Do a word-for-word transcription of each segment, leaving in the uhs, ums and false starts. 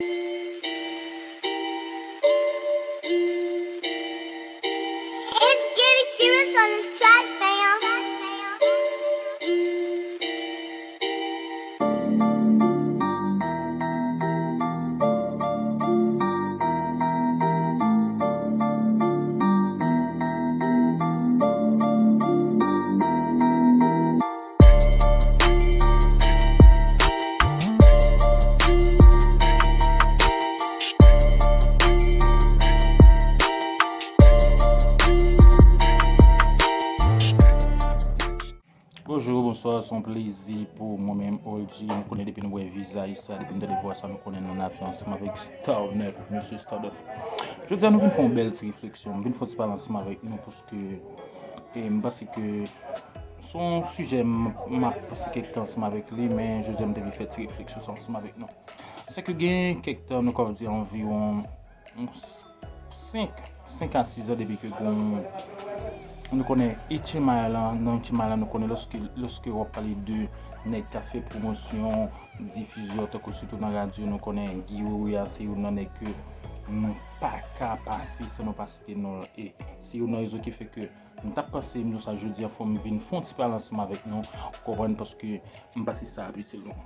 It's getting serious on this track, fam. Bonjou, bonswa, se yon plezi pou mwen menm, O L G. Nou konnen depi nou wè vizaj sa, depi nou tande vwa sa, nou konnen nou nan afè ansanm avèk Star nèf, mesye Star nèf. Jodi a, nou vin fè yon bèl ti refleksyon, nou vin fè yon ti pale ansanm avèk nou, paske e m panse ke se yon sijè m, m ap pase kèk tan ansanm avèk li, men jodi a m te vin fè ti refleksyon sa ansanm avèk nou. Se ke gen kèk tan, nou ka di anviwon senk, senk a sis an depi ke gen, nou konnen Eight Mile lan, nan Eight Mile lan, nou konnen lòske, lòske w ap pale de nèg k ap fè pwomosyon, difizè, tankou sitou nan radyo, nou konnen Guy Wewe a se youn nan nèg ke nou pa ka pase san nou pa site non l. E se youn nan rezon ki fè ke m t ap panse, m di sa jodi a, fò m vin fè yon ti pale ansanm avèk nou, ou konprann, paske m panse sa ap itil nou.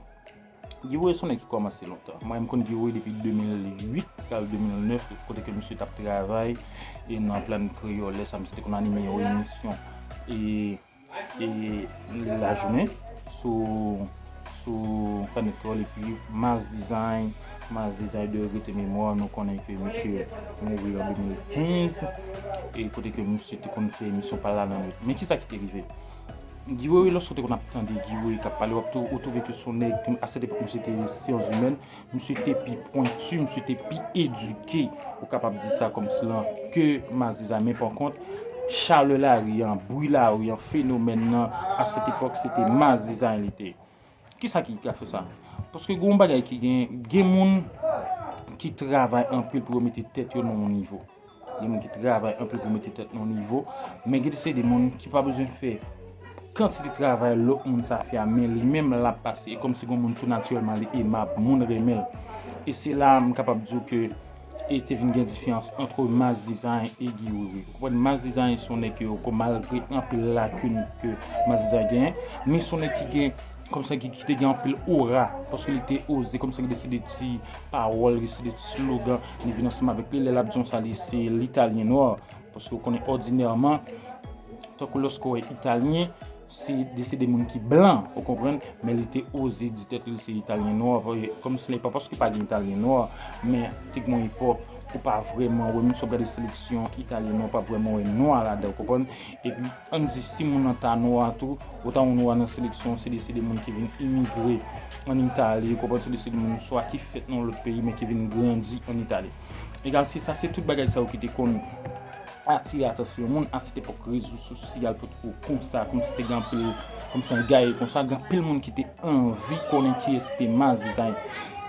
Guy Wewe se yon nèg ki kòmanse lontan. Mwen, m konn Guy Wewe depi de mil uit, pral de mil nèf, kote ke misye t ap travay e nan Plan Kreyòl, lè sa misye te konn anime yon emisyon e, e lajounen sou, sou Plan Kreyòl, epi Mass Design, Mass Design de regrete memwa, nou konnen ke misye mouri an de mil kenz, e kote ke misye te konn fè emisyon pa l la nan nwit. Men kisa ki te rive? Guy Wewe, lòske w te konn ap tande Guy Wewe k ap pale, w ap tou, ou twouve ke se yon nèg, a sèt epòk, misye te syans imèn, misye te pi pwenti, misye te pi edike, ou kapab di sa kòmsi lan, ke Mass Design. Men pa kont, chalè lari an, bri lari an, fenomèn nan, a sèt epòk, se te Mass Design li te ye. Kisa ki ka fè sa? Paske gen yon bagay ki gen, gen moun ki travay anpil pou yo mete tèt yo nan yon nivo. Gen moun ki travay anpil pou mete tèt nan yon nivo, men gen de se de moun ki pa bezwen fè kantite travay lòt moun sa fè a, men li menm l ap pase. E kòmsi gen moun tou natirèlman li emab, moun renmen l. E se la m kapab di w ke e te vin gen diferans ant Mass Design e Guy Wewe. Ou konprann, Mass Design se yon nèg ke yo, malgre anpil lakin ke Mass Design genyen, men se yon nèg ki gen, kòmsi ki, ki te gen anpil ora, paske li te oze, kòmsi gen de se de ti pawòl, de se de ti slogan, li vin ansanm avèk li, lè l ap di yon sa, li se l'italien noir, paske ou konnen òdinèman, tankou lòske w wè italyen, se de, se de moun ki blan, ou konprann, men li te oze di tèt li se italyen nwa, kòmsi li pa, paske pa gen italyen nwa, men te gen yon epòk ou pa vrèman wè, menm si w ap gade seleksyon italyen nwa, ou pa vrèman wè nwa ladan, ou konprann? Epi, ann di, si moun nan ta nwa tou, ou ta wè yon nwa nan seleksyon, se de, se de moun ki vin imigre ann Itali, ou konprann, se de, se de moun swa ki fèt nan yon lòt peyi, men ki vin grandi ann Itali. Egal, se sa, se tout bagay sa yo ki te konn atire atansyon moun. A sèt epòk, rezo sosyal potko konsa, kòmsi te gen anpil, kòmsi yon gaye konsa, gen anpil moun ki te anvi konnen kiyès ki te Mass Design.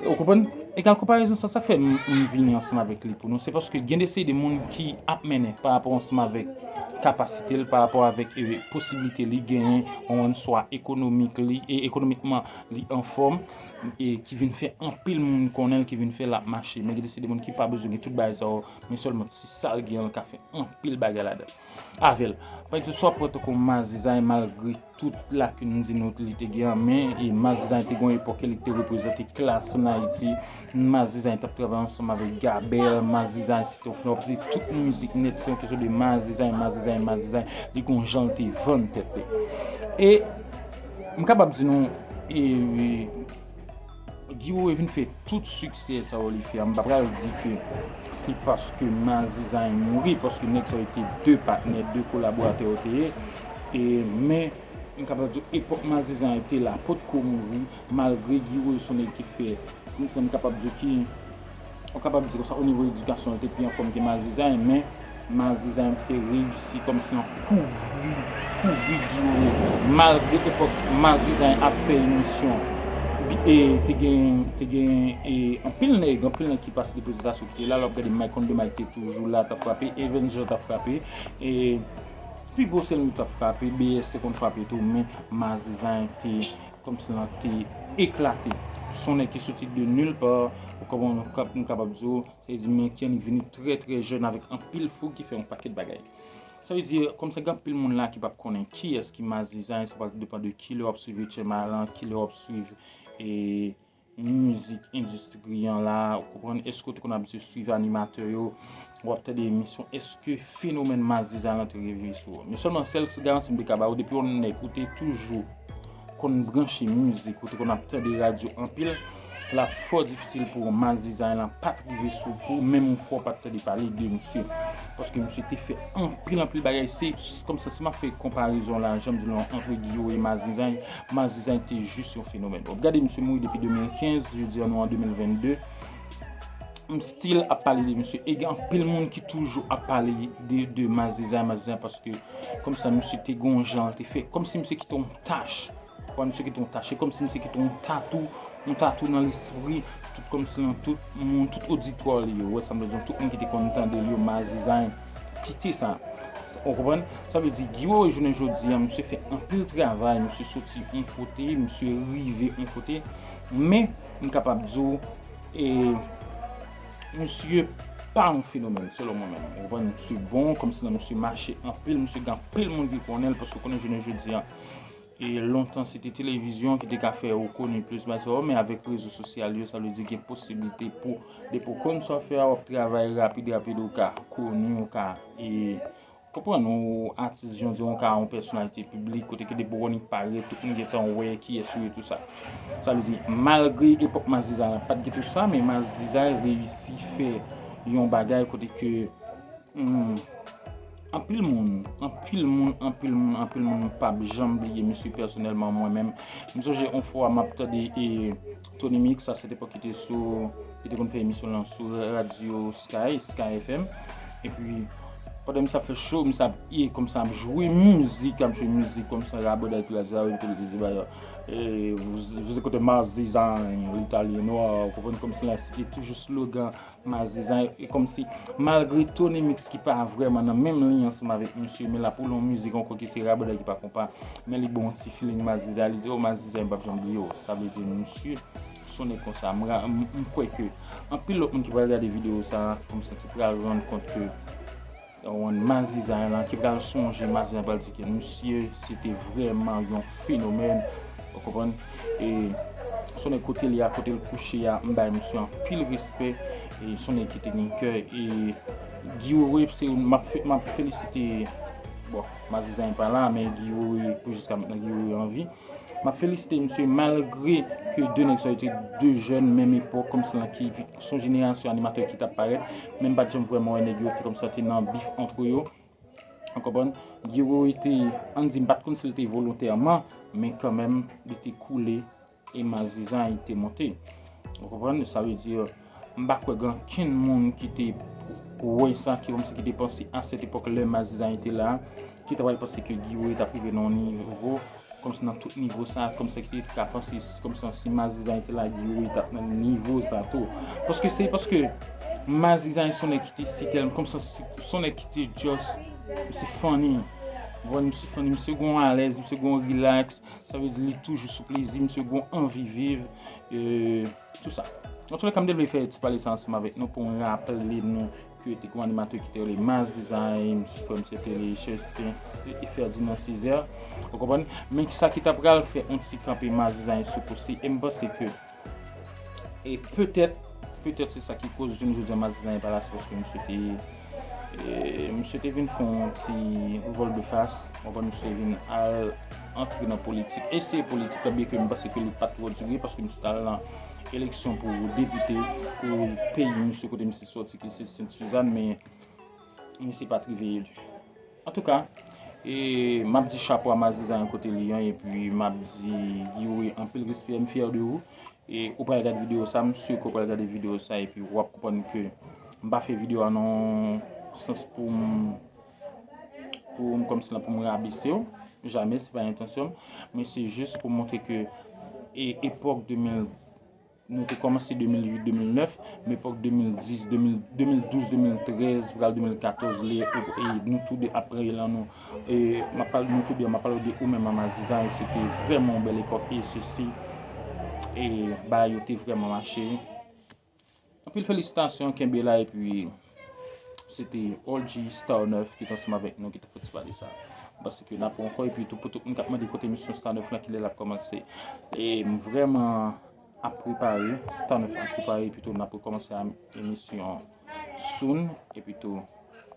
Ou konprann? Egal konparezon sa, sa fè m, m vini ansanm avèk li pou nou. Se paske gen de seri de moun ki ap mennen pa rapò ansanm avèk kapasite l, pa rapò avèk, e, posiblite li genyen, on, swa ekonomik li, e ekonomikman li anfòm, e ki vin fè anpil moun konnen l, ki vin fè l ap mache. Men gen de seri de moun ki pa bezwen gen tout bagay sa yo, men sèlman ti sa l gen an, l ka fè anpil bagay ladan avè l. Pa egzanp, si w ap pran tankou Mass Design, malgre tout lakin nou di nou li te gen an, men, e, Mass Design te gen yon epòk ke li te reprezante klas ann Ayiti. Mass Design t ap travay ansanm avèk Gabel. Mass Design se te yon fenòmèn, tout mizik nèt, se yon kesyon de Mass Design, Mass Design, Mass Design. Li gen yon jan l te vann tèt li. E m kapab di nou, e, Guy Wewe vin fè tout siksè sa yo li fè a. M pa pral di ke se paske Mass Design mouri, paske nèg sa yo te de patnè, de kolaboratè yo te ye. E, men, m kapab di w, epòk Mass Design te la, potko mouri, malgre Guy Wewe se yon nèg ki fè, m, m kapab di w ki, ou kapab di konsa, o nivo edikasyon, li te pi anfòm ke Mass Design, men Mass Design te reyisi kòmsi an kouvri, kouvri Guy Wewe. Malgre epòk Mass Design ap fè emisyon, e te gen, te gen, e, anpil nèg, anpil nèg ki pase de prezantasyon ki te la, lè w ap gade Mike Conde Mike te toujou la, t ap frape, Evens Jean t ap frape, e Pipo Selmi t ap frape, B S te konn frape tou, men Mass Design te kòmsi lan te eklate. Se yon nèg ki soti de nulle part, ou konprann, m kap-, m kapab di w, se di men ki annik vini trè, trè jèn avèk anpil foug ki fè yon pakèt bagay. Sa vle di, kòmsi gen anpil moun la ki p ap konnen kiyès ki Mass Design, sa pral depann de kilè w ap swiv H M I lan, kilè w ap swiv, e, mizik endistri an la, ou konprann, èske w te konn abitye swiv animatè yo, w ap tande emisyon, èske fenomèn Mass Design lan te rive sou ou? Men sèlman sèl garanti m te ka ba w, depi w nèg ou te toujou konn branche mizik, ou te konn ap tande radyo anpil, l ap fò difisil pou Mass Design lan pa t rive sou ou, menm yon fwa w pa t tande pale de misye. Paske misye te fè anpil, anpil bagay. Se kòmsi, si m ap fè konparezon la, jan m di l lan, ant Guillaume e Mass Design, Mass Design te jis yon fenomèn. Bon, gade misye mouri depi de mil kenz, jodi a nou an de mil vennde. M still ap pale de misye. E gen anpil moun ki toujou ap pale de, de Mass Design, Mass Design, paske kòmsi misye te gon jan te fè, kòmsi misye kite yon tach. Kòmsi misye kite yon tach. E kòmsi misye kite yon tatou, yon tatou nan lespri, tout kòmsi nan tout moun, tout oditwa li yo. Ou wè sa m vle di, tout moun ki te konn tande l yo, Mass Design kite sa. Ou konprann? Sa vle di, Guy Wewe jounen jodi a, misye fè anpil travay, misye soti yon kote, misye rive yon kote. Men, m kapab di w, e, misye pa yon fenomèn, selon mwen menm. Ou konprann? Misye bon, kòmsi nan misye mache anpil, misye gen anpil moun ki konnen l, paske w konnen jounen jodi a, e lontan, se te televizyon ki te ka fè ou koni plis, bagay sa yo, men avèk rezo sosyal yo, sa vle di gen posiblite pou, depi w konn sa w fè a, w ap travay rapid, rapid, ou ka koni, ou ka, e, konprann, ou atis, jan di, ou ka yon pèsonalite piblik, kote ke depi w annik parèt, tout moun gentan wè kiyès ou ye, tou sa. Sa vle di, malgre epòk Mass Design la, pa t gen tout sa, men Mass Design reyisi fè yon bagay kote ke, hmm, anpil moun, anpil moun, anpil moun, anpil moun, m p ap janm bliye misye pèsonèlman, mwen menm. M sonje yon fwa m ap tande, e, Tony Mix, sa se te epòk ki te sou, ki te konn fè emisyon lan sou radyo Sky, Sky F M. Epi, pandan misye ap fè show, misye ap, e, kòmsi ap jwe mizik, ap jwe mizik, kòmsi raboday, epi radyo a, epi li te di, ba, e, vous, vous écoutez Mass Design, l'Italien Noir, ou konprann, kòmsi la, se te toujou slogan Mass Design, e kòmsi, malgre Tony Mix ki pa vrèman nan menm liy ansanm avèk misye, men l ap woule yon mizik ankò ki se raboday ki pa konpa, men li ba w yon ti feeling Mass Design, li di, oh, Mass Design, m p ap janm bliye w. Sa vle di, misye, se yon nèg konsa. M ra-, m, m kwè ke anpil lòt moun ki pral gade videyo sa, kòmsi ki pral rann kont ke, yon Mass Design lan, ki pral sonje Mass Design pral di ke misye, se te vrèman yon fenomèn, ou konprann? E se yon nèg kote li a, kote l kouche a, m bay misye anpil respè, e se yon nèg ki te gen kè, e Guy Wewe, se, m ap fe-, m ap felisite, bon, Mass Design pa la, men Guy Wewe, pou jiska mentnan, Guy Wewe an vi. M ap felisite misye malgre ke de nèg sa yo te de jèn menm epòk, kòmsi lan ki se yon jenerasyon animatè ki t ap parèt, men m pa t janm vrèman wè nèg yo te kòmsi te nan bif ant yo. Ou konprann? Guy Wewe te, ann di, m pa t konn si l te volontèman, men kanmenm, li te koule e Mass Design te monte. Ou konprann? Sa vle di, m pa kwè gen ankenn moun ki te wè sa, ki kòmsi ki te panse a sèt epòk lè Mass Design te la, ki ta pral panse ke Guy Wewe t ap rive nan yon nivo, kòmsi nan tout nivo sa, kòmsi ki te ka panse, kòmsi si Mass Design te la, Guy Wewe t ap nan nivo sa tou. Paske se, paske Mass Design se yon nèg ki te si tèlman, kòmsi se, se yon nèg ki te just, se funny. Bon, misye funny, misye gon alèz, misye gon relax, sa vle di li toujou sou plezi, misye gon anvi viv, e, tou sa. Antoulèka, m te vle fè ti pale sa ansanm avèk nou pou m raple nou ke te gon animatè ki te rele Mass Design, frè m se te rele Chestin, se Ferdinand Césaire, ou konprann? Men sa ki ta pral fè yon ti kanpe Mass Design sou kote, e m panse ke, e petèt, petèt se sa ki koz jounen jodi a Mass Design pa la, se paske misye te, e, misye te vin fè yon ti volte-face, ou konprann, misye vin al antre nan politik, eseye politik la, byenke m panse ke li pa t twò dire, paske misye t al nan eleksyon pou depite pou peyi misye kote misye soti, ki se Sent Sizàn, men misye pa t rive eli. Antouka, e, m ap di chapo a Mass Design kote li an, epi m ap di Guy Wewe anpil respè, m fyè de ou. E ou pral gade videyo sa, m si ke ou pral gade videyo sa, epi w ap konprann ke m pa fè videyo a nan sans pou m, pou m kòmsi pou m rabese w. Jamè, se pa entansyon m. Men se jis pou montre ke, e, epòk de mil, nou te kòmanse de mil uit, de mil nèf, men epòk de mil dis, de mil, de mil douz, de mil trèz, pral de mil katòz, lè, e, nou tou de ap rele nan nou, e, m ap pale, nou tou de, m ap pale de ou menm, Mass Design, se te vrèman yon bèl epòk, e se, se E bagay yo te vrèman mache. Anpil felisitasyon, kenbe la, epi se te O G Star nèf ki te ansanm avèk nou, ki te fè ti pale sa. M panse ke n ap wè ankò, epi tou pou tout moun k ap mande kote emisyon Star nèf lan, kilè l ap kòmanse. E m vrèman ap prepare, Star nèf ap prepare, epi tou n ap rekòmanse a emisyon soon, epi tou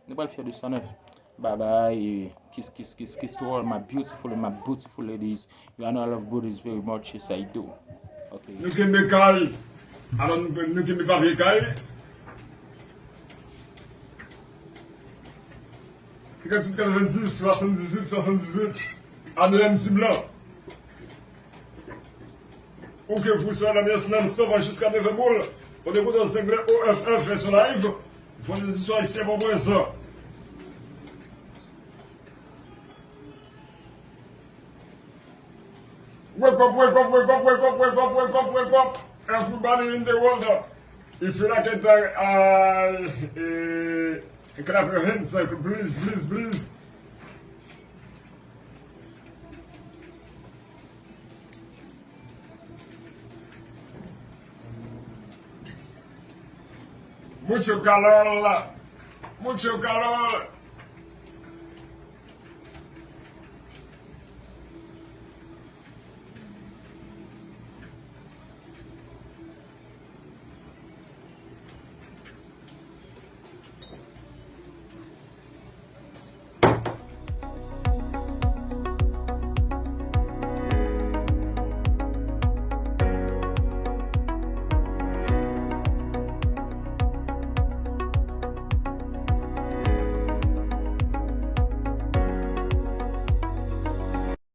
nou pral fyè de Star nèf. Bye bye, kiss, kiss, kiss, kiss to all my beautiful and my beautiful ladies. You know I love booties very much, yes I do. Ok. Nou kenbe kay. Alò, nou, nou kenbe papye kay. Tranntuit katrevendis, swasanndizuit, swasanndizuit. Adrè M C Blanc. Ou ke fou sou lanmyans non-stop jiska nèf è boul. Ou te kontan senk lè O F F fè son live. Fò de ziswa isi a bon pwen san. Wake up, wake up, wake up, wake up, wake up, wake up, wake up. Everybody in the world. If you like it, uh, uh, clap your hands, uh, please, please, please. Mucho calor, mucho calor.